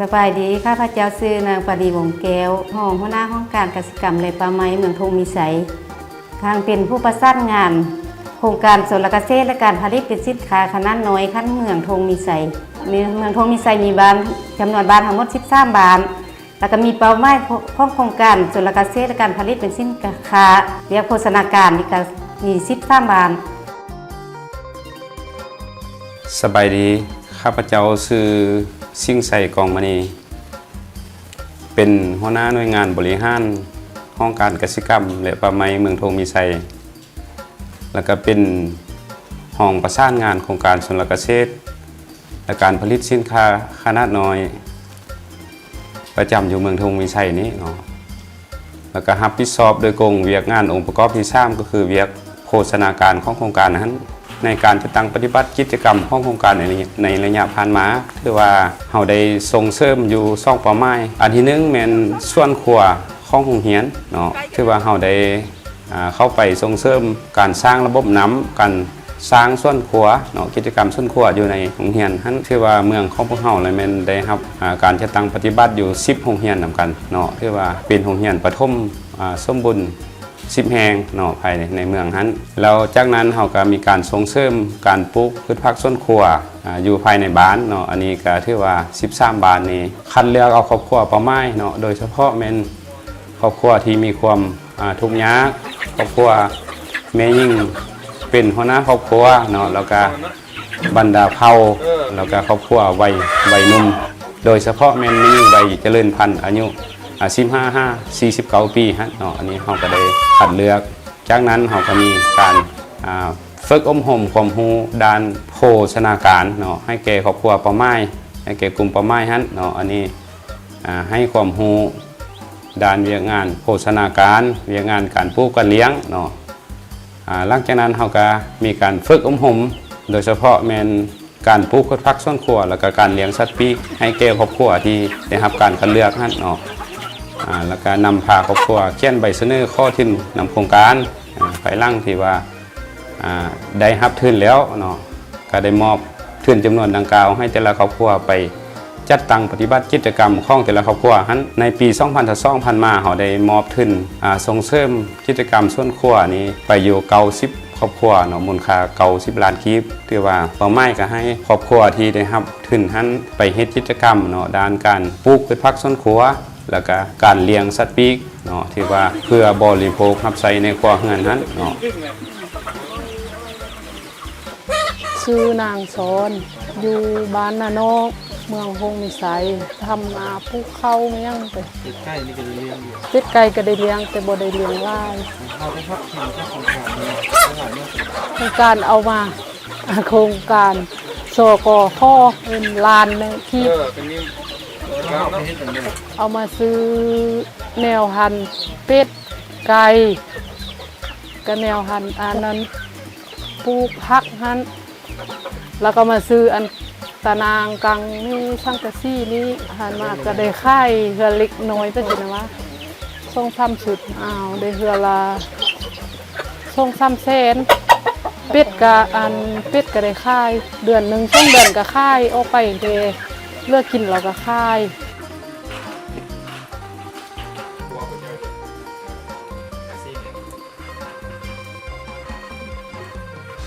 ສະບາຍດີ, ຂ້າພະເຈົ້າຊື່ນາງປານີ ວົງແກ້ວ, ຮອງຫົວໜ້າຫ້ອງການກະສິກຳ ແລະ ປ່າໄມ້ ເມືອງທົ່ງມີໄຊ. ທາງເປັນຜູ້ປະສານງານໂຄງການຊົນລະກະເສດ ແລະ ການຜະລິດເປັນສິນຄ້າຂະໜາດນ້ອຍຂັ້ນເມືອງທົ່ງມີໄຊ. ເມືອງ ເມືອງທົ່ງມີໄຊມີບ້ານ ຈຳນວນບ້ານທັງໝົດສິບສາມບ້ານ, ແລ້ວກໍມີເປົ້າໝາຍຂອງໂຄງການຊົນລະກະເສດ ແລະ ການຜະລິດເປັນສິນຄ້າ ວຽກໂພຊະນາການນີ້ກໍມີສິບສາມບ້ານ. ສະບາຍດີ, ຂ້າພະເຈົ້າຊື່ ສິງໄຊ ກອງມະນີ, ເປັນຫົວໜ້າໜ່ວຍງານບໍລິຫານຫ້ອງການກະສິກຳ ແລະ ປ່າໄມ້ ເມືອງທົ່ງມີໄຊ ແລ້ວກະເປັນຫ້ອງປະສານງານໂຄງການຊົນລະກະເສດ ແລະ ການຜະລິດສິນຄ້າຂະໜາດນ້ອຍ ປະຈຳຢູ່ເມືອງທົ່ງມີໄຊນີ້ເນາະ. ແລ້ວກະຮັບຜິດຊອບໂດຍກົງວຽກງານອົງປະກອບທີສາມ ກໍຄືວຽກໂພຊະນາການຂອງໂຄງການຫັ້ນ. ໃນການຈັດຕັ້ງປະຕິບັດກິດຈະກຳຂອງໂຄງການໃນ ໃນໄລຍະຜ່ານມາ ຖືວ່າເຮົາໄດ້ສົ່ງເສີມຢູ່ສອງເປົ້າໝາຍ. ອັນທີໜຶ່ງແມ່ນສວນຄົວຂອງໂຮງຮຽນເນາະ, ຖືວ່າເຮົາໄດ້ ອ່າ ເຂົ້າໄປສົ່ງເສີມການສ້າງລະບົບນ້ຳ, ການສ້າງສວນຄົວເນາະ, ກິດຈະກຳສວນຄົວຢູ່ໃນໂຮງຮຽນຫັ້ນ. ຖືວ່າເມືອງຂອງພວກເຮົາລະແມ່ນໄດ້ຮັບ ອ່າ ການຈັດຕັ້ງປະຕິບັດຢູ່ສິບໂຮງຮຽນນຳກັນເນາະ, ຖືວ່າເປັນໂຮງຮຽນປະຖົມ ອ່າ ສົມບູນສິບແຫ່ງເນາະ ພາຍໃນເມືອງຫັ້ນ. ແລ້ວຈາກນັ້ນເຮົາກໍມີການສົ່ງເສີມການປູກພືດຜັກສວນຄົວ ອ່າ ຢູ່ພາຍໃນບ້ານເນາະ, ອັນນີ້ກໍຖືວ່າສິບສາມບ້ານນີ້ຄັດເລືອກເອົາຄອບຄົວເປົ້າໝາຍເນາະ, ໂດຍສະເພາະແມ່ນຄອບຄົວທີ່ມີຄວາມ ອ່າ ທຸກຍາກ, ຄອບຄົວແມ່ຍິງເປັນຫົວໜ້າຄອບຄົວເນາະ, ແລ້ວກະບັນດາເຜົ່າ, ແລ້ວກະຄອບຄົວໄວ ໄວໜຸ່ມ, ໂດຍສະເພາະແມ່ນແມ່ຍິງໄວຈະເລີນພັນ ອາຍຸ ອ່າ ສິບຫ້າຫາສີ່ສິບເກົ້າປີຫັ້ນເນາະ. ອັນນີ້ເຮົາກໍໄດ້ຄັດເລືອກ, ຈາກນັ້ນເຮົາກໍມີການ ອ່າ ຝຶກອົບຮົມຄວາມຮູ້ດ້ານໂພຊະນາການເນາະ ໃຫ້ແກ່ຄອບຄົວເປົ້າໝາຍ, ໃຫ້ແກ່ກຸ່ມເປົ້າໝາຍຫັ້ນເນາະ. ອັນນີ້ ອ່າ ໃຫ້ຄວາມຮູ້ດ້ານວຽກງານໂພຊະນາການ, ວຽກງານການປູກການລ້ຽງເນາະ. ອ່າ ຫຼັງຈາກນັ້ນເຮົາກະມີການຝຶກອົບຮົມ, ໂດຍສະເພາະແມ່ນການປູກພືດຜັກສວນຄົວ ແລ້ວກະການລ້ຽງສັດປີກ ໃຫ້ແກ່ຄອບຄົວທີ່ໄດ້ຮັບການຄັດເລືອກຫັ້ນເນາະ. ອ່າ ແລ້ວກະນຳພາຄອບຄົວຂຽນໃບສະເໜີຂໍທຶນນຳໂຄງການ, ອ່າ ພາຍຫຼັງທີ່ວ່າ ອ່າ ໄດ້ຮັບທຶນແລ້ວເນາະ, ກໍໄດ້ມອບທຶນຈຳນວນດັ່ງກ່າວໃຫ້ແຕ່ລະຄອບຄົວໄປຈັດຕັ້ງປະຕິບັດກິດຈະກຳຂອງແຕ່ລະຄອບຄົວຫັ້ນ. ໃນປີສອງພັນຊາວສອງຜ່ານມາ ເຮົາໄດ້ມອບທຶນ ອ່າ ສົ່ງເສີມກິດຈະກຳສວນຄົວນີ້ໄປຢູ່ເກົ້າສິບຄອບຄົວເນາະ, ມູນຄ່າເກົ້າສິບລ້ານກີບ. ຖືວ່າເປົ້າໝາຍກໍໃຫ້ຄອບຄົວທີ່ໄດ້ຮັບທຶນຫັ້ນໄປເຮັດກິດຈະກຳເນາະ ດ້ານການປູກພືດຜັກສວນຄົວ ແລ້ວກະການລ້ຽງສັດປີກເນາະ ທີ່ວ່າເພື່ອບໍລິໂພກຮັບໃຊ້ໃນຄົວເຮືອນຫັ້ນເນາະ. ຊື່ນາງສອນ ຢູ່ບ້ານນານອກ ເມືອງທົ່ງມີໄຊ, ທຳນາປູກເຂົ້າມາຫຍັງໄປ. ເປັດໄກ່ນີ້ກໍໄດ້ລ້ຽງຢູ່? ເປັດໄກ່ກໍໄດ້ລ້ຽງ ແຕ່ບໍ່ໄດ້ລ້ຽງຫຼາຍ. ເຮົາໄດ້ຮັບທຶນຈາກໂຄງການນີ້ເທົ່າໃດເນາະ? ໂຄງການເອົາມາ ໂຄງການ ສກຂ ເປັນລ້ານໜຶ່ງກີບ. ເອີ ເປັນນີ້ ເອົາມາຊື້ແນວພັນເປັດໄກ່ ກະແນວຫັ້ນ ອັນນັ້ນ ປູກຜັກຫັ້ນ ແລ້ວກໍມາຊື້ອັນຕາໜ່າງກັງນີ້ ສັງກະສີນີ້ ຫັ້ນມາກໍໄດ້ຂາຍເຮືອເລັກນ້ອຍໄປຊີ້ນະວ່າ ສອງສາມຊຸດ ອ້າວ ໄດ້ເຮືອລະສອງສາມແສນ. ເປັດກະ ອັນ ເປັດກະໄດ້ຂາຍ ເດືອນໜຶ່ງສອງເດືອນກະຂາຍອອກໄປແດ່ ເຫຼືອກິນແລ້ວກະຂາຍ.